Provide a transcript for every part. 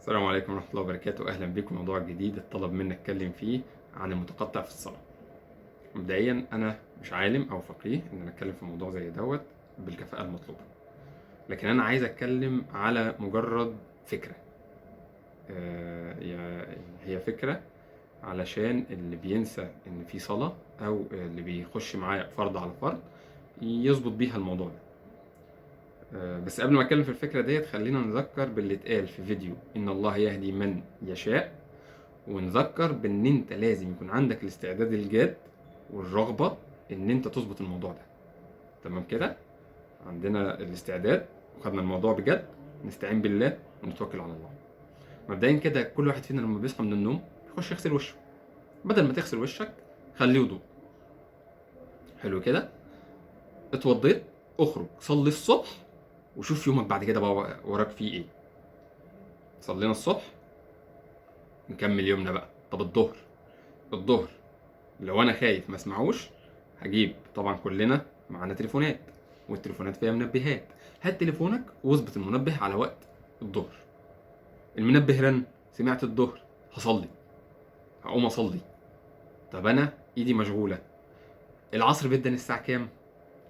السلام عليكم ورحمة الله وبركاته. أهلا بكم. موضوع جديد اتطلب مني أتكلم فيه عن المتقطع في الصلاة. مبدئيا أنا مش عالم أو فقيه إن أنا أتكلم في موضوع زي دوت بالكفاءة المطلوبة، لكن أنا عايز أتكلم على مجرد فكرة. هي فكرة علشان اللي بينسى إن في صلاة أو اللي بيخش معايا فرض على فرض يظبط بيها الموضوع ده. بس قبل ما اتكلم في الفكرة ديت خلينا نذكر باللي اتقال في فيديو ان الله يهدي من يشاء، ونذكر بان انت لازم يكون عندك الاستعداد الجاد والرغبة ان انت تظبط الموضوع ده. تمام كده؟ عندنا الاستعداد وخدنا الموضوع بجد، نستعين بالله ونتوكل على الله. مبدئيا كده كل واحد فينا لما بيصحى من النوم يخش يغسل وشه. بدل ما تغسل وشك خليه وضوء. حلو كده؟ اتوضيت، اخرج صلي الصبح وشوف يومك بعد كده بقى وراك فيه ايه. صلينا الصبح نكمل يومنا بقى. طب الظهر لو انا خايف ما اسمعوش هجيب، طبعا كلنا معانا تليفونات والتليفونات فيها منبهات، هات تليفونك واظبط المنبه على وقت الظهر. المنبه رن، سمعت الظهر، هصلي، هقوم اصلي. طب انا ايدي مشغولة، العصر بيدن الساعة كام؟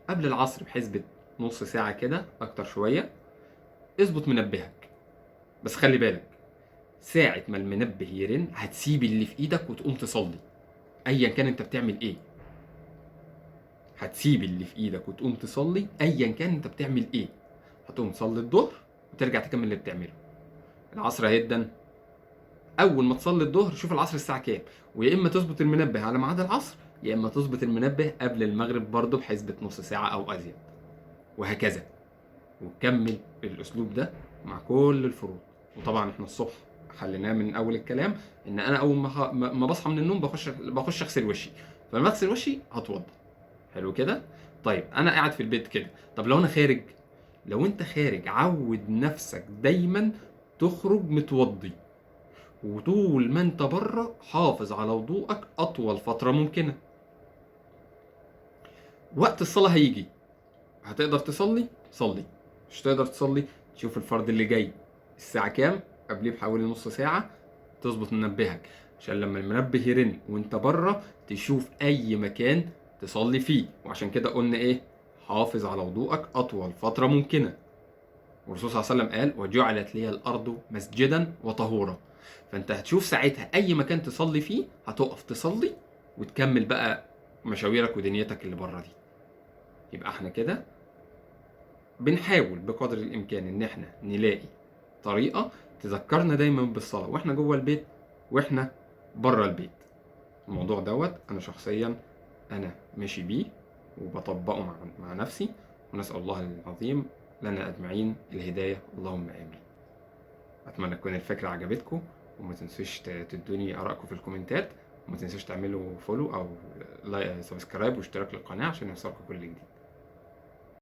قبل العصر بحسبة نص ساعة كده أكتر شوية اظبط منبهك. بس خلي بالك ساعة ما المنبه يرن هتسيب اللي في إيدك وتقوم تصلي، أيا كان أنت بتعمل إيه. هتسيب اللي في إيدك وتقوم تصلي أيا كان أنت بتعمل إيه. هتقوم تصلي الظهر وترجع تكمل اللي بتعمله. العصر هيدن، أول ما تصلي الظهر شوف العصر الساعة كام، ويا إما تظبط المنبه على ميعاد العصر يا إما تظبط المنبه قبل المغرب برضه بحسبة نص ساعة أو أزيد، وهكذا. وتكمل الاسلوب ده مع كل الفروض. وطبعا احنا الصبح حليناه من اول الكلام ان انا اول ما بصحى من النوم بخش اغسل وشي، فلما اغسل وشي هتوضى. حلو كده؟ طيب انا قاعد في البيت كده، طب لو انا خارج؟ لو انت خارج عود نفسك دايما تخرج متوضي، وطول ما انت بره حافظ على وضوءك اطول فترة ممكنة. وقت الصلاة هيجي، هتقدر تصلي صلي، مش تقدر تصلي تشوف الفرد اللي جاي الساعة كام، قبليه بحوالي نص ساعة تظبط منبهك، عشان لما المنبه يرن وانت بره تشوف اي مكان تصلي فيه. وعشان كده قلنا ايه؟ حافظ على وضوءك اطول فترة ممكنة. والرسول صلى الله عليه وسلم قال وجعلت لي الارض مسجدا وطهورا. فانت هتشوف ساعتها اي مكان تصلي فيه هتقف تصلي وتكمل بقى مشاويرك ودنيتك اللي بره دي. يبقى احنا كده بنحاول بقدر الامكان ان احنا نلاقي طريقه تذكرنا دايما بالصلاة واحنا جوه البيت واحنا بره البيت. الموضوع دوت انا شخصيا انا ماشي بيه وبطبقه مع نفسي، ونسال الله العظيم لنا اجمعين الهداية، اللهم امين. اتمنى تكون الفكرة عجبتكم، وما تنسوش تدوني ارائكم في الكومنتات، وما تنسوش تعملوا follow او subscribe واشتراك للقناة عشان يوصلكم كل جديد.